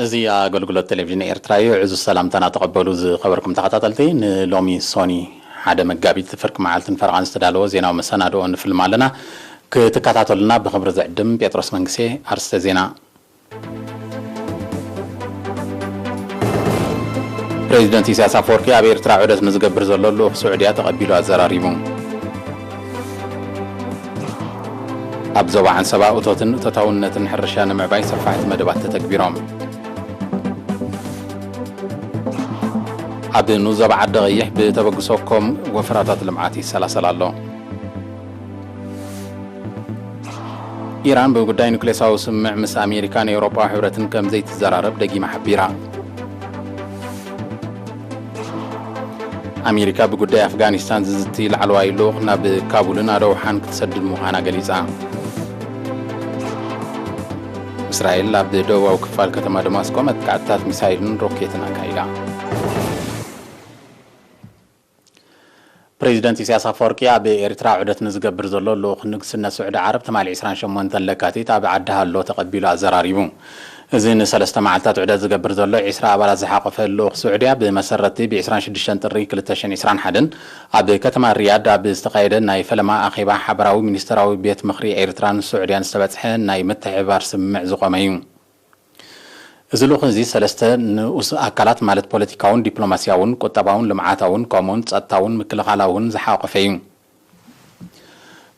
እዚ ኣገልግሎት ቴሌቪዥን ኤርትራ እዩ። ዕዙዝ ሰላምታና ተቐበሉ ዝኸበርኩም ተኸታተልቲ። ንሎሚ ሶኒ ሓደ መጋቢት ፍርቂ መዓልትን ፈረቓን ዝተዳለወ ዜናዊ መሰናድኦ ንፍልም ኣለና። ክትከታተሉና ብኽብሪ ዝዕድም ጴጥሮስ መንግሴ። ኣርስተ ዜና። ፕሬዚደንት ኢሳያስ ኣፈወርቂ ኣብ ኤርትራ ዑደት ንዝገብር ዘሎ ልኡኽ ስዑድያ ተቐቢሉ ኣዘራሪቡ። ኣብ ዞባ ዓንሰባ እቶትን እቶታውነትን ሕርሻ ንምዕባይ ሰፋሕቲ መደባት ተተግቢሮም። ኣብ ንኡስ ዞባ ዓዲ ቐይሕ ብተበግሶ ኮም ወፈራታት ልምዓት ይሰላሰል ኣሎ። ኢራን ብጉዳይ ኑክሌሳዊ ስምምዕ ምስ ኣሜሪካን ኤውሮጳዊ ሕብረትን ከም ዘይትዘራረብ ደጊማ ሓቢራ። ኣሜሪካ ብጉዳይ ኣፍጋኒስታን ዝዝቲ ላዕለዋይ ልኡኽ ናብ ካቡልን ኣደውሓን ክትሰድድ ምዃና ገሊጻ። እስራኤል ኣብ ደቡባዊ ክፋል ከተማ ደማስቆ መጥቃዕትታት ሚሳይልን ሮኬትን ኣካይዳ። ፕሬዚደንት ኢሳያስ ኣፈወርቂ ኣብ ኤርትራ ዑደት ንዝገብር ዘሎ ልኡኽ ንግስነት ስዑዲ ዓረብ ትማሊ ዕስራን ሸሞንተን ለካቲት ኣብ ዓዲ ሃሎ ተቐቢሉ ኣዘራሪቡ። እዚ ንሰለስተ መዓልታት ዑደት ዝገብር ዘሎ ዒስራ ኣባላት ዝሓቖፈ ልኡኽ ስዑድያ ብመሰረቲ ብ ዕስራን ሽዱሽተን ጥሪ ክልተ ሽሕን ዕስራን ሓደን ኣብ ከተማ ሪያድ ኣብ ዝተኻየደ ናይ ፈለማ ኣኼባ ሓበራዊ ሚኒስተራዊ ቤት ምኽሪ ኤርትራን ስዑድያን ዝተበጽሐ ናይ ምትሕብባር ስምምዕ ዝቖመ እዩ። እዚ ልኡኽ እዚ ሰለስተ ንኡስ ኣካላት ማለት ፖለቲካውን ዲፕሎማስያውን ቁጠባውን ልምዓታውን ከምኡውን ጸጥታውን ምክልኻላውን ዝሓቖፈ እዩ።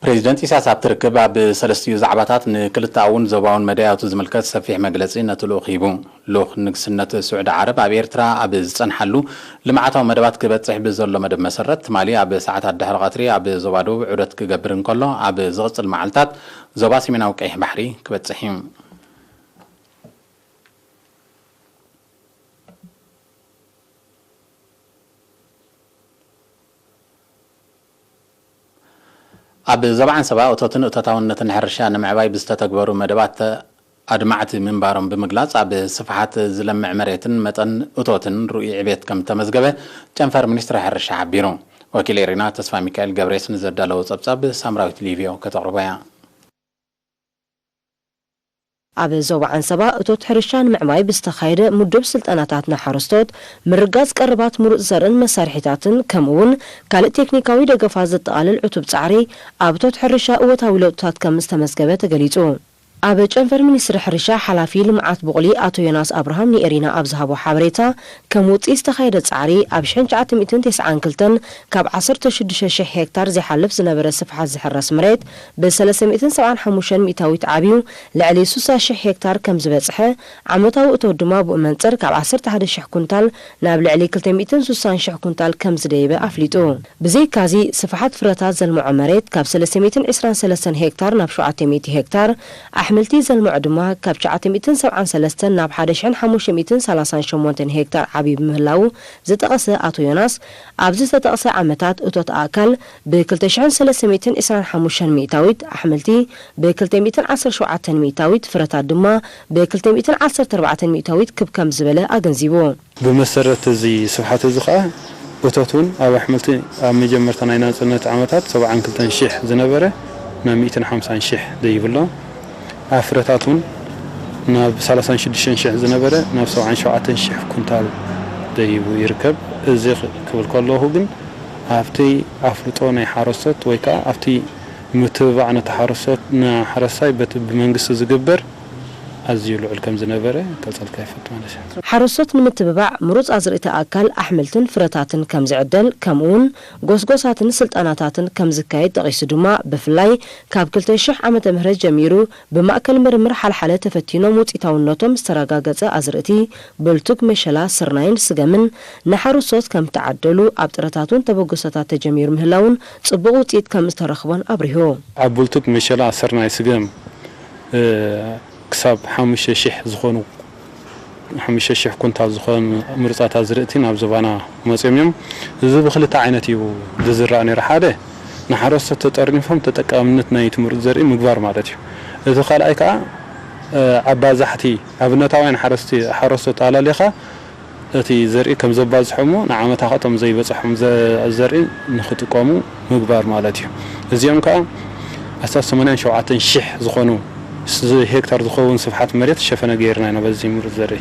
ፕሬዚደንት ኢሳያስ ኣብቲ ርክብ ኣብ ሰለስቲኡ ዛዕባታት ንክልተኣውን ዞባውን መዳያቱ ዝምልከት ሰፊሕ መግለጺ ነቲ ልኡኽ ሂቡ። ልኡኽ ንግስነት ስዑዲ ዓረብ ኣብ ኤርትራ ኣብ ዝጸንሓሉ ልምዓታዊ መደባት ክበጽሕ ብዘሎ መደብ መሰረት ትማሊ ኣብ ሰዓታት ድሕሪ ቀትሪ ኣብ ዞባ ደቡብ ዑደት ክገብር እንከሎ ኣብ ዝቕጽል መዓልታት ዞባ ሰሜናዊ ቀይሕ ባሕሪ ክበጽሕ እዩ። ኣብ ዞባ ዓንሰባ እቶትን እቶታውነትን ሕርሻ ንምዕባይ ብዝተተግበሩ መደባት ኣድማዕቲ ምንባሮም ብምግላጽ ኣብ ስፍሓት ዝለምዕ መሬትን መጠን እቶትን ርኡይ ዕቤት ከም ዝተመዝገበ ጨንፈር ሚኒስትሪ ሕርሻ ሓቢሩ። ወኪል ኤሪና ተስፋ ሚካኤል ገብሬስ ንዘዳለዎ ጸብጻብ ሳምራዊት ሊቪዮ ከተቕርቦ እያ። ኣብ ዞባ ዓንሰባ እቶት ሕርሻ ንምዕባይ ብዝተኻየደ ምዱብ ስልጠናታት ንሓረስቶት ምርጋጽ ቀረባት ምሩጽ ዘርእን መሳርሒታትን ከምኡ እውን ካልእ ቴክኒካዊ ደገፋት ዘጠቓልል ዕቱብ ጻዕሪ ኣብ እቶት ሕርሻ እወታዊ ለውጥታት ከም ዝተመዝገበ ተገሊጹ። ኣብ ጨንፈር ሚኒስትሪ ሕርሻ ሓላፊ ልምዓት ቡቕሊ ኣቶ ዮናስ ኣብርሃም ንኤሪና ኣብ ዝሃቦ ሓበሬታ፣ ከም ውጽኢት ዝተኻየደ ጻዕሪ ኣብ ሽሕን ትሽዓተ ሚእትን ተስዓን ክልተን ካብ ዓሰርተ ሽዱሽተ ሽሕ ሄክታር ዘይሓልፍ ዝነበረ ስፍሓት ዝሕረስ መሬት ብ ሰለስተ ሚእትን ሰብዓን ሓሙሽተን ሚእታዊት ዓብዩ ልዕሊ ስሳ ሽሕ ሄክታር ከም ዝበጽሐ፣ ዓመታዊ እቶት ድማ ብኡ መንጽር ካብ ዓሰርተ ሓደ ሽሕ ኩንታል ናብ ልዕሊ ክልተ ሚእትን ስሳን ሽሕ ኩንታል ከም ዝደየበ ኣፍሊጡ። ብዘይካዚ፣ ስፍሓት ፍረታት ዘልምዖ መሬት ካብ ሰለስተ ሚእትን ዕስራን ሰለስተን ሄክታር ናብ ሸውዓተ ሚእቲ ሄክታር፣ ኣሕምልቲ ዘልምዖ ድማ ካብ ትሽዓተ ሚእትን ሰብዓን ሰለስተን ናብ ሓደ ሽሕን ሓሙሽተ ሚእትን ሰላሳን ሸሞንተን ሄክታር ዓብዩ ብምህላዉ ዝጠቐሰ ኣቶ ዮናስ፣ ኣብዚ ዝተጠቕሰ ዓመታት እቶት ኣእካል ብ ክልተ ሽሕን ሰለስተ ሚእትን ዕስራን ሓሙሽተን ሚእታዊት፣ ኣሕምልቲ ብ ክልተ ሚእትን ዓሰርተ ሸውዓተን ሚእታዊት፣ ፍረታት ድማ ብ ክልተ ሚእትን ዓሰርተ ኣርባዕተን ሚእታዊት ክብ ከም ዝበለ ኣገንዚቡ። ብመሰረት እዚ ስፍሓት እዚ ኸኣ፣ እቶት እውን ኣብ ኣሕምልቲ ኣብ መጀመርታ ናይ ናጽነት ዓመታት ሰብዓን ክልተን ሽሕ ዝነበረ ናብ ሚእትን ሓምሳን ሽሕ ደይቡ ኣሎ። ኣብ ፍረታት እውን ናብ ሰላሳን ሽዱሽተን ሽሕ ዝነበረ ናብ ሰብዓን ሸውዓተን ሽሕ ኩንታል ደይቡ ይርከብ። እዚ ክ-፣ ክብል ከለኹ ግን፣ ኣብቲ ኣፍልጦ ናይ ሓረስቶት ወይ ከኣ ኣብቲ ምትብባዕ ነቲ ሓረስቶት፣ ንሓረስታይ በቲ ብመንግስቲ ዝግበር ኣዝዩ ልዑል ከም ዝነበረ ከጸልካ ይፈቱ ማለት እዩ። ሓረስቶት ንምትብባዕ ምሩጽ ኣዝርእቲ ኣእካል ኣሕምልትን ፍረታትን ከም ዝዕደል፣ ከምኡውን ጎስጎሳትን ስልጠናታትን ከም ዝካየድ ጠቒሱ ድማ፣ ብፍላይ ካብ ክልተ ሽሕ ዓመተ ምህረት ጀሚሩ ብማእከል ምርምር ሓልሓለ ተፈቲኖም ውጽኢታውነቶም ዝተረጋገጸ ኣዝርእቲ ብልቱግ መሸላ፣ ስርናይን ስገምን ንሓረስቶት ከም ተዓደሉ ኣብ ጥረታት እውን ተበግሶታት ተጀሚሩ ምህላውን ጽቡቕ ውጽኢት ከም ዝተረኽቦን ኣብሪሁ። ኣብ ብልቱግ መሸላ፣ ስርናይ፣ ስገም፣ እ፣ ክሳብ ሓሙሽተ ሽሕ ዝኾኑ፣ ሓሙሽተ ሽሕ ኩንታል ዝኾኑ ምርጻት ኣዝርእቲ ናብ ዞባና መጺኦም እዮም። እዚ ብኽልተ ዓይነት እዩ ዝዝራእ ነይሩ። ሓደ፣ ንሓረስቶት ተጠርኒፎም ተጠቃምነት ናይቲ ምሩጽ ዘርኢ ምግባር ማለት እዩ። እቲ ካልኣይ ከኣ፣ እ፣ ኣባዛሕቲ ኣብነታውያን ሓረስቲ-፣ ሓረስቶት ኣላሊኻ እቲ ዘርኢ ከም ዘባዝሖ እሞ ንዓመታ ከእቶም ዘይበጽሖም ዘ-፣ ዘርኢ ንኽጥቀሙ ምግባር ማለት እዩ። እዚኦም ከኣ ኣስታት ሰማንያን ሸውዓተን ሽሕ ዝኾኑ ስ-፣ ሄክታር ዝኸውን ስፍሓት መሬት ሸፈነ ገይርና ኢና በዚ ምሩጽ ዘርኢ።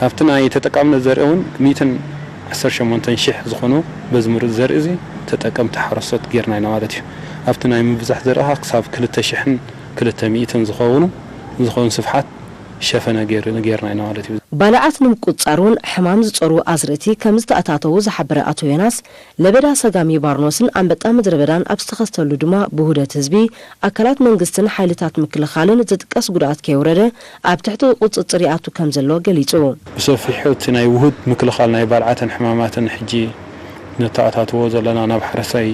ኣብቲ ናይ ተጠቃምነት ዘርኢ እውን ሚእትን ዓሰርተ ሸሞንተን ሽሕ ዝኾኑ በዚ ምሩፅ ዘርኢ እዚ ተጠቀምቲ ሓረስቶት ጌርና ኢና ማለት እዩ። ኣብቲ ናይ ምብዛሕ ዘርኢ ከዓ ክሳብ ክልተ ሽሕን ክልተ ሚእትን ዝኸውን ዝኸውን ስፍሓት ሸፈነ ጌር- ጌርና ኢና ማለት እዩ። ባልዓት ንምቁፅፃር እውን ሕማም ዝፀርዉ ኣዝርእቲ ከም ዝተኣታተዉ ዝሓበረ ኣቶ ዮናስ፣ ለበዳ ሰጋሚ ባርኖስን ኣንበጣ ምድረ በዳን ኣብ ዝተኸስተሉ ድማ ብውህደት ህዝቢ፣ ኣካላት መንግስትን ሓይልታት ምክልኻልን ዝጥቀስ ጉድኣት ከየውረደ ኣብ ትሕቲ ቁፅፅር ይኣቱ ከም ዘሎ ገሊፁ። ብሰፊሑ እቲ ናይ ውሁድ ምክልኻል ናይ ባልዓትን ሕማማትን ሕጂ ነተኣታትዎ ዘለና፣ ናብ ሓረሳይ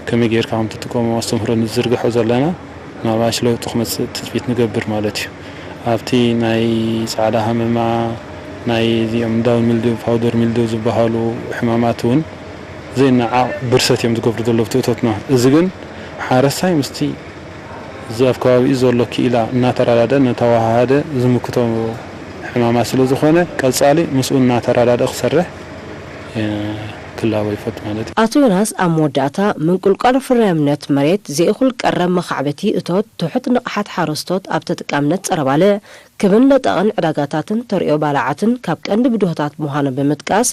ከመይ ጌርካ ከም ትጥቀሞ ኣስተምህሮ ንዝርግሖ ዘለና፣ ናባሽ ለውጢ ክመፅእ ትፅቢት ንገብር ማለት እዩ። ኣብቲ ናይ ፃዕዳ ሃመማ፣ ናይ እዚኦም ዳውን ሚልድዩ፣ ፓውደር ሚልድዩ ዝበሃሉ ሕማማት እውን ዘይነዓቕ ብርሰት እዮም ዝገብሩ ዘለዉ እቲ እቶትና። እዚ ግን ሓረሳይ ምስቲ እዚ ኣብ ከባቢኡ ዘሎ ክኢላ እናተረዳደ፣ እናተወሃሃደ ዝምክቶ ሕማማት ስለ ዝኾነ፣ ቀጻሊ ምስኡ እናተረዳደ ክሰርሕ፣ እ፣ ክላቦ ይፈቱ ማለት እዩ። ኣቶ ዮናስ ኣብ መወዳእታ፣ ምንቁልቋል ፍርያምነት መሬት፣ ዘይእኹል ቀረብ መኻዕበቲ እቶት፣ ትሑት ንቕሓት ሓረስቶት ኣብ ተጠቃምነት ጸረ ባልዕ፣ ክብን ለጠቕን ዕዳጋታትን ተርእዮ ባልዓትን ካብ ቀንዲ ብድሆታት ምዃኖም ብምጥቃስ፣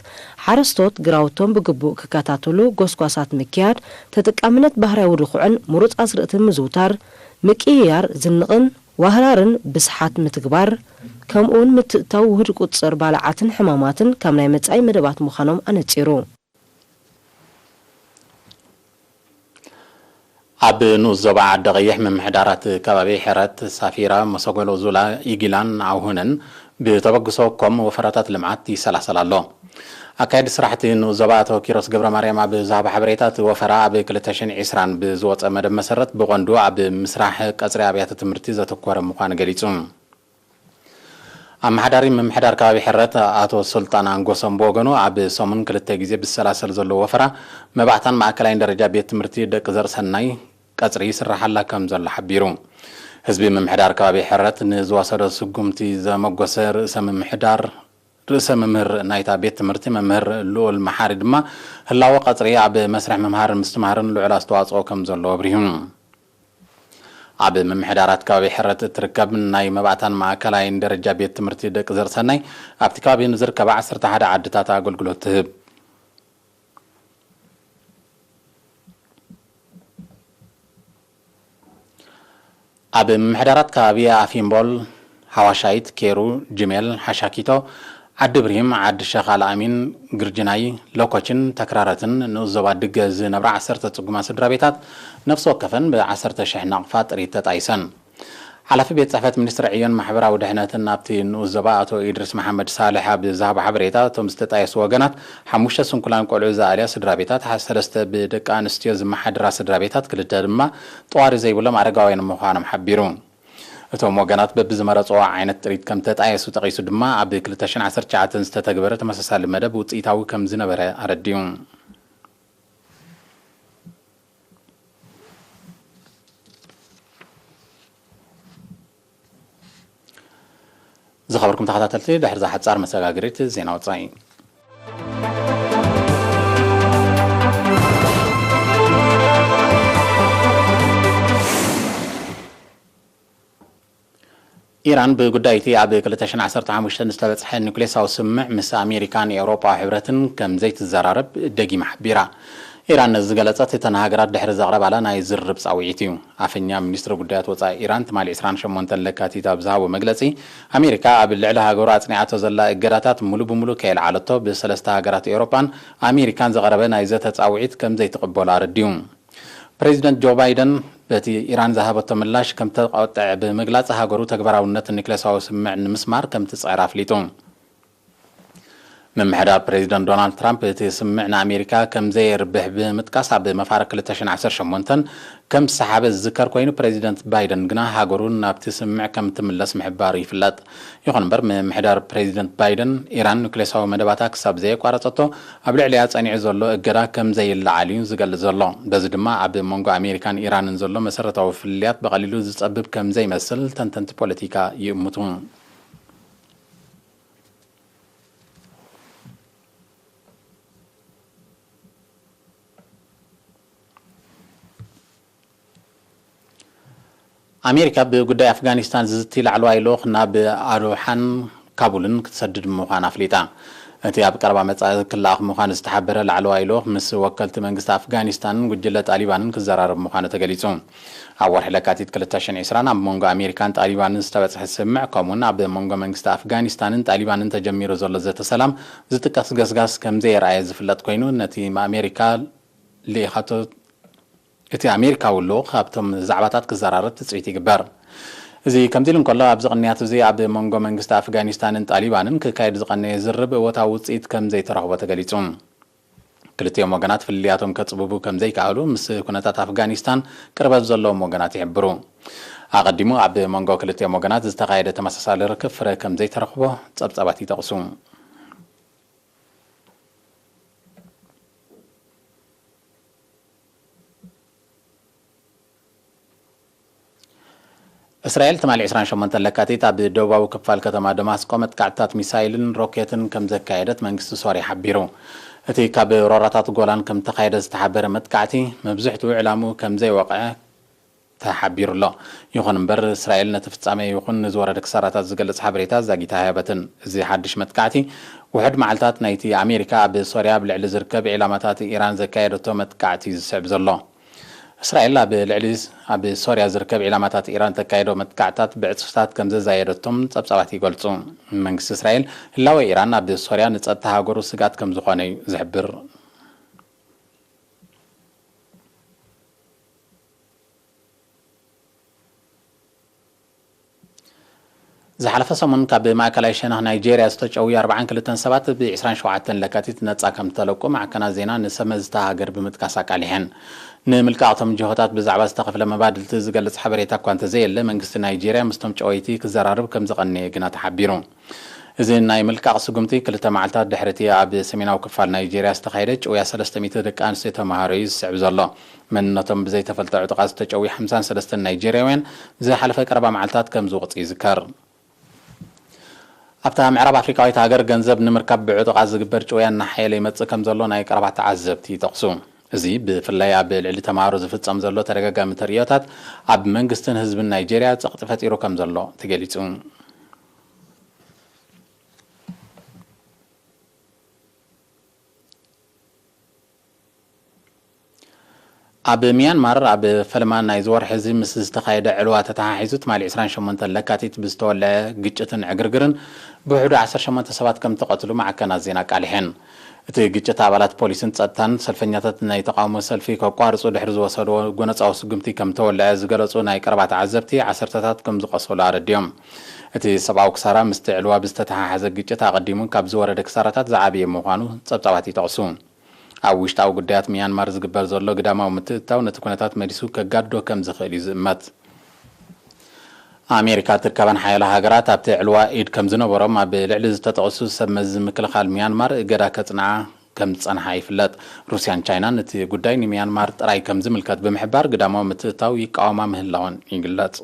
ሓረስቶት ግራውቶም ብግቡእ ክከታተሉ ጎስጓሳት ምክያድ፣ ተጠቃምነት ባህርያዊ ድኹዕን ምሩጽ ኣዝርእትን ምዝውታር፣ ምቅይያር ዝንቕን ዋህራርን ብስሓት ምትግባር፣ ከምኡውን ምትእታው ውሁድ ቁጽር ባልዓትን ሕማማትን ካብ ናይ መጻኢ መደባት ምዃኖም ኣነጺሩ። ኣብ ንኡስ ዞባ ዓዲ ቀይሕ ምምሕዳራት ከባቢ ሕረት፣ ሳፊራ፣ መሰጎሎ፣ ዙላ፣ ኢጊላን ዓውሁንን ብተበግሶ ኮም ወፈራታት ልምዓት ይሰላሰል ኣሎ። ኣካየዲ ስራሕቲ ንኡስ ዞባ ኣቶ ኪሮስ ገብረ ማርያም ኣብ ዝሃቦ ሓበሬታ፣ እቲ ወፈራ ኣብ ክልተ ሽሕን ዕስራን ብዝወፀ መደብ መሰረት ብቐንዱ ኣብ ምስራሕ ቀፅሪ ኣብያተ ትምህርቲ ዘተኮረ ምዃኑ ገሊፁ። ኣመሓዳሪ ምምሕዳር ከባቢ ሕረት ኣቶ ሱልጣን ኣንጎሶም ብወገኑ፣ ኣብ ሰሙን ክልተ ግዜ ብዝሰላሰል ዘሎ ወፈራ መባእታን ማእከላይን ደረጃ ቤት ትምህርቲ ደቂ ዘርእሰናይ ቀጽሪ ይስራሓላ ከም ዘሎ ሓቢሩ። ህዝቢ ምምሕዳር ከባቢ ሕረት ንዝወሰዶ ስጉምቲ ዘመጎሰ ርእሰ ምምሕዳር፣ ርእሰ መምህር ናይታ ቤት ትምህርቲ መምህር ልኡል መሓሪ ድማ፣ ህላወ ቀጽሪ ኣብ መስርሕ ምምሃርን ምስትምሃርን ልዑል ኣስተዋጽኦ ከም ዘለዎ ኣብሪሁ። ኣብ ምምሕዳራት ከባቢ ሕረት እትርከብ ናይ መባእታን ማእከላይን ደረጃ ቤት ትምህርቲ ደቂ ዘርሰናይ፣ ኣብቲ ከባቢ ንዝርከባ ዓሰርተ ሓደ ዓድታት ኣገልግሎት ትህብ። ኣብ ምምሕዳራት ከባቢ ኣፊምቦል፣ ሓዋሻይት፣ ኬሩ፣ ጅሜል፣ ሓሻኪቶ፣ ዓዲ ብርሂም፣ ዓዲ ሸኽ ኣልኣሚን፣ ግርጅናይ፣ ሎኮችን ተክራረትን ንኡስ ዞባ ድገ ዝነብራ ዓሰርተ ጽጉማት ስድራ ቤታት ነፍሲ ወከፈን ብዓሰርተ ሽሕ ናቕፋ ጥሪት ተጣይሰን። ሓላፊ ቤት ጽሕፈት ሚኒስትሪ ዕዮን ማሕበራዊ ድሕነትን ናብቲ ንኡስ ዞባ ኣቶ ኢድሪስ መሓመድ ሳልሕ ኣብ ዝሃቦ ሓበሬታ፣ እቶም ዝተጣየሱ ወገናት ሓሙሽተ ስንኩላን ቆልዑ ዝኣልያ ስድራ ቤታት፣ ሰለስተ ብደቂ ኣንስትዮ ዝመሓድራ ስድራ ቤታት፣ ክልተ ድማ ጠዋሪ ዘይብሎም ኣረጋውያን ምዃኖም ሓቢሩ። እቶም ወገናት በብዝመረጽዎ ዓይነት ጥሪት ከም ተጣየሱ ጠቒሱ ድማ፣ ኣብ ክልተ ሽሕን ዓሰርተ ትሽዓተን ዝተተግበረ ተመሳሳሊ መደብ ውጽኢታዊ ከም ዝነበረ ኣረዲኡ። ዝኸበርኩም ተኸታተልቲ፣ ድሕሪ እዛ ሓጻር መሰጋገሪት ዜና ወጻኢ። ኢራን ብጉዳይ እቲ ኣብ ክልተ ሽሕን ዓሰርተ ሓሙሽተን ዝተበጽሐ ኒውክሌሳዊ ስምምዕ ምስ ኣሜሪካን ኤውሮጳዊ ሕብረትን ከም ዘይትዘራረብ ደጊማ ሓቢራ። ኢራን ነዚ ዝገለጸት፣ እተን ሃገራት ድሕሪ ዘቕረባላ ናይ ዝርርብ ጻውዒት እዩ። ኣፈኛ ሚኒስትሪ ጉዳያት ወጻኢ ኢራን ትማሊ ዕስራን ሸሞንተን ለካቲት ኣብ ዝሃቦ መግለጺ፣ ኣሜሪካ ኣብ ልዕሊ ሃገሩ ኣጽኒዓቶ ዘላ እገዳታት ሙሉ ብሙሉ ከየልዓለቶ፣ ብሰለስተ ሃገራት ኤውሮጳን ኣሜሪካን ዝቐረበ ናይ ዘተ ጻውዒት ከም ዘይትቕበሎ ኣረዲኡ። ፕሬዚደንት ጆ ባይደን በቲ ኢራን ዝሃበቶ ምላሽ ከም ተቆጥዐ ብምግላጽ፣ ሃገሩ ተግባራውነት ኒክሌሳዊ ስምምዕ ንምስማር ከም ትጽዕር ኣፍሊጡ። ምምሕዳር ፕሬዚደንት ዶናልድ ትራምፕ እቲ ስምምዕ ንኣሜሪካ ከም ዘየርብሕ ብምጥቃስ፣ ኣብ መፋርቕ ክልተ ሽሕን ዓሰርተ ሸሞንተን ከም ዝሰሓበ ዝዝከር ኮይኑ፣ ፕሬዚደንት ባይደን ግና ሃገሩ ናብቲ ስምምዕ ከም ትምለስ ምሕባሩ ይፍለጥ። ይኹን እምበር፣ ምምሕዳር ፕሬዚደንት ባይደን፣ ኢራን ኑክሌሳዊ መደባታ ክሳብ ዘየቋረጸቶ፣ ኣብ ልዕሊኣ ጸኒዑ ዘሎ እገዳ ከም ዘይለዓል እዩ ዝገልጽ ዘሎ። በዚ ድማ፣ ኣብ መንጎ ኣሜሪካን ኢራንን ዘሎ መሰረታዊ ፍልልያት ብቐሊሉ ዝጸብብ ከም ዘይመስል ተንተንቲ ፖለቲካ ይእምቱ። ኣሜሪካ ብጉዳይ ኣፍጋኒስታን ዝዝቲ ላዕለዋይ ልኡኽ ናብ ኣዶሓን ካቡልን ክትሰድድ ምዃና ኣፍሊጣ። እቲ ኣብ ቀረባ መጻኢ ክለኣኽ ምዃኑ ዝተሓበረ ላዕለዋይ ልኡኽ ምስ ወከልቲ መንግስቲ ኣፍጋኒስታንን ጉጅለ ጣሊባንን ክዘራረብ ምዃኑ ተገሊጹ። ኣብ ወርሒ ለካቲት ክልተ ሽሕን ዕስራን ኣብ መንጎ ኣሜሪካን ጣሊባንን ዝተበጽሐ ስምምዕ፣ ከምኡውን ኣብ መንጎ መንግስቲ ኣፍጋኒስታንን ጣሊባንን ተጀሚሩ ዘሎ ዘተ ሰላም ዝጥቀስ ገስጋስ ከም ዘየርኣየ ዝፍለጥ ኮይኑ፣ ነቲ ኣሜሪካ ልኢኻቶ እቲ ኣሜሪካዊ ልኡኽ ኣብቶም ዛዕባታት ክዘራረብ ትጽቢት ይግበር። እዚ ከምዚ ኢሉ እንከሎ፣ ኣብዚ ቅንያት እዚ ኣብ መንጎ መንግስቲ ኣፍጋኒስታንን ጣሊባንን ክካየድ ዝቐነየ ዝርርብ እወታዊ ውጽኢት ከም ዘይተረኽቦ ተገሊጹ። ክልቲኦም ወገናት ፍልልያቶም ከጽብቡ ከም ዘይከኣሉ ምስ ኩነታት ኣፍጋኒስታን ቅርበት ዘለዎም ወገናት ይሕብሩ። ኣቐዲሙ ኣብ መንጎ ክልቲኦም ወገናት ዝተኻየደ ተመሳሳሊ ርክብ ፍረ ከም ዘይተረኽቦ ጸብጻባት ይጠቕሱ። እስራኤል ትማሊ ዕስራን ሸሞንተን ለካቲት ኣብ ደቡባዊ ክፋል ከተማ ደማስቆ መጥቃዕትታት ሚሳይልን ሮኬትን ከም ዘካየደት መንግስቲ ሶርያ ሓቢሩ። እቲ ካብ ሮራታት ጎላን ከም ተኻየደ ዝተሓበረ መጥቃዕቲ፣ መብዝሕትኡ ዕላምኡ ከም ዘይወቕዐ ተሓቢሩ ኣሎ። ይኹን እምበር፣ እስራኤል ነቲ ፍጻሜ ይኹን ንዝወረደ ክሳራታት ዝገልጽ ሓበሬታ ዛጊት ኣይሃበትን። እዚ ሓድሽ መጥቃዕቲ፣ ውሑድ መዓልታት ናይቲ ኣሜሪካ ኣብ ሶርያ ኣብ ልዕሊ ዝርከብ ዒላማታት ኢራን ዘካየደቶ መጥቃዕቲ እዩ ዝስዕብ ዘሎ። እስራኤል ኣብ ልዕሊ ኣብ ሶርያ ዝርከብ ዒላማታት ኢራን ተካየዶ መጥቃዕታት ብዕጽፍታት ከም ዘዛየደቶም ጸብጻባት ይገልጹ። መንግስቲ እስራኤል፣ ህላወ ኢራን ኣብ ሶርያ ንጸጥታ ሃገሩ ስግኣት ከም ዝኾነ እዩ ዝሕብር። ዝሓለፈ ሰሙን ካብ ማእከላይ ሸነኽ ናይጄርያ ዝተጨውዩ ኣርባዓን ክልተን ሰባት ብ ዕስራን ሸውዓተን ለካቲት ነጻ ከም ዝተለቁ ማዕከናት ዜና ንሰብ መዚ እታ ሃገር ብምጥቃስ ኣቃሊሐን። ንምልቃቕ እቶም ጅሆታት ብዛዕባ ዝተኸፍለ መባድልቲ ዝገልጽ ሓበሬታ እኳ እንተዘየለ፣ መንግስቲ ናይጄርያ ምስቶም ጨወይቲ ክዘራረብ ከም ዝቐነየ ግና ተሓቢሩ። እዚ ናይ ምልቃቕ ስጉምቲ ክልተ መዓልታት ድሕሪ እቲ ኣብ ሰሜናዊ ክፋል ናይጄርያ ዝተኻየደ ጭውያ ሰለስተ ሚእቲ ደቂ ኣንስትዮ ተምሃሮ እዩ ዝስዕብ ዘሎ። መንነቶም ብዘይተፈልጠ ዕጡቓት ዝተጨውዩ ሓምሳን ሰለስተን ናይጄርያውያን ዝሓለፈ ቀረባ መዓልታት ከም ዝወጹ ይዝከር። ኣብታ ምዕራብ ኣፍሪካዊት ሃገር ገንዘብ ንምርካብ ብዕጡቓት ዝግበር ጭውያ እናሓየለ ይመጽእ ከም ዘሎ ናይ ቀረባ ተዓዘብቲ ይጠቕሱ። እዚ ብፍላይ ኣብ ልዕሊ ተምሃሮ ዝፍጸም ዘሎ ተደጋጋሚ ተርእዮታት ኣብ መንግስትን ህዝብን ናይጄርያ ጸቕጢ ፈጢሩ ከም ዘሎ ተገሊጹ። ኣብ ሚያንማር ኣብ ፈለማ ናይዚ ወርሒ እዚ ምስ ዝተኻየደ ዕልዋ ተተሓሒዙ ትማሊ ዕስራን ሸሞንተን ለካቲት ብዝተወልዐ ግጭትን ዕግርግርን ብውሕዱ ዓሰርተ ሸሞንተ ሰባት ከም ተቐትሉ ማዕከናት ዜና ኣቃሊሐን። እቲ ግጭት ኣባላት ፖሊስን ጸጥታን ሰልፈኛታት ናይ ተቓውሞ ሰልፊ ከቋርጹ ድሕሪ ዝወሰድዎ ጎነጻዊ ስጉምቲ ከም ተወልዐ ዝገለጹ ናይ ቀረባ ተዓዘብቲ፣ ዓሰርተታት ከም ዝቖሰሉ ኣረዲኦም። እቲ ሰብኣዊ ክሳራ ምስቲ ዕልዋ ብዝተተሓሓዘ ግጭት ኣቐዲሙ ካብ ዝወረደ ክሳራታት ዝዓበየ ምዃኑ ጸብጻባት ይጠቕሱ። ኣብ ውሽጣዊ ጉዳያት ሚያንማር ዝግበር ዘሎ ግዳማዊ ምትእትታው ነቲ ኩነታት መሊሱ ከጋድዶ ከም ዝኽእል እዩ ዝእመት። ኣሜሪካ ትርከበን ሓያሎ ሃገራት ኣብቲ ዕልዋ ኢድ ከም ዝነበሮም ኣብ ልዕሊ ዝተጠቕሱ ሰብ መዚ ምክልኻል ሚያንማር እገዳ ከጽንዓ ከም ዝጸንሓ ይፍለጥ። ሩስያን ቻይናን እቲ ጉዳይ ንሚያንማር ጥራይ ከም ዝምልከት ብምሕባር ግዳማዊ ምትእትታው ይቃወማ ምህላወን ይግለጽ።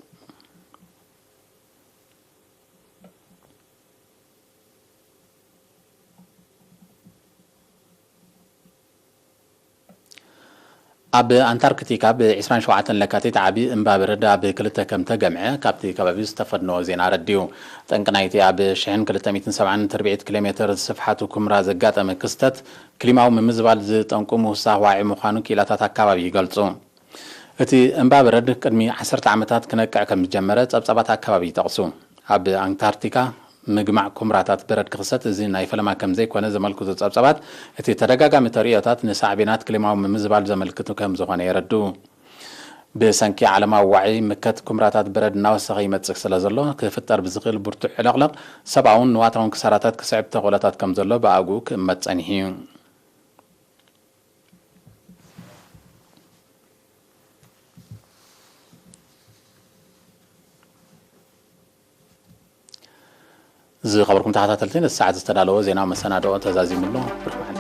ኣብ ኣንታርክቲካ ብ ዕስራን ሸውዓተን ለካቲት ዓቢ እምባ በረድ ኣብ ክልተ ከም ተገምዐ ካብቲ ከባቢ ዝተፈነወ ዜና ኣረዲኡ። ጠንቂ ናይቲ ኣብ ሽሕን ክልተ ሚእትን ሰብዓን ትርብዒት ኪሎ ሜተር ስፍሓቱ ኩምራ ዘጋጠመ ክስተት፣ ክሊማዊ ምምዝባል ዝጠንቁ ምውሳኽ ዋዒ ምዃኑ ክኢላታት ኣካባቢ ይገልጹ። እቲ እምባ በረድ ቅድሚ ዓሰርተ ዓመታት ክነቅዕ ከም ዝጀመረ ጸብጻባት ኣካባቢ ይጠቕሱ። ኣብ ኣንታርክቲካ ምግማዕ ኩምራታት በረድ ክኽሰት እዚ ናይ ፈለማ ከም ዘይኮነ ዘመልክቱ ጸብጻባት፣ እቲ ተደጋጋሚ ተርእዮታት ንሳዕቤናት ክሊማዊ ምምዝባል ዘመልክቱ ከም ዝኾነ የረድኡ። ብሰንኪ ዓለማዊ ዋዒ ምከት ኩምራታት በረድ እናወሰኸ ይመጽእ ስለ ዘሎ፣ ክፍጠር ብዝኽእል ብርቱዕ ዕለቕለቕ ሰብኣውን ንዋታውን ክሳራታት ክስዕብ ተኽእሎታት ከም ዘሎ ብኣግኡ ክእመት ጸኒሑ እዩ። ዝኸበርኩም ተኸታተልቲ፣ ነቲ ሰዓት ዝተዳለወ ዜናዊ መሰናድኦ ተዛዚሙ ኣሎ። ብርኩ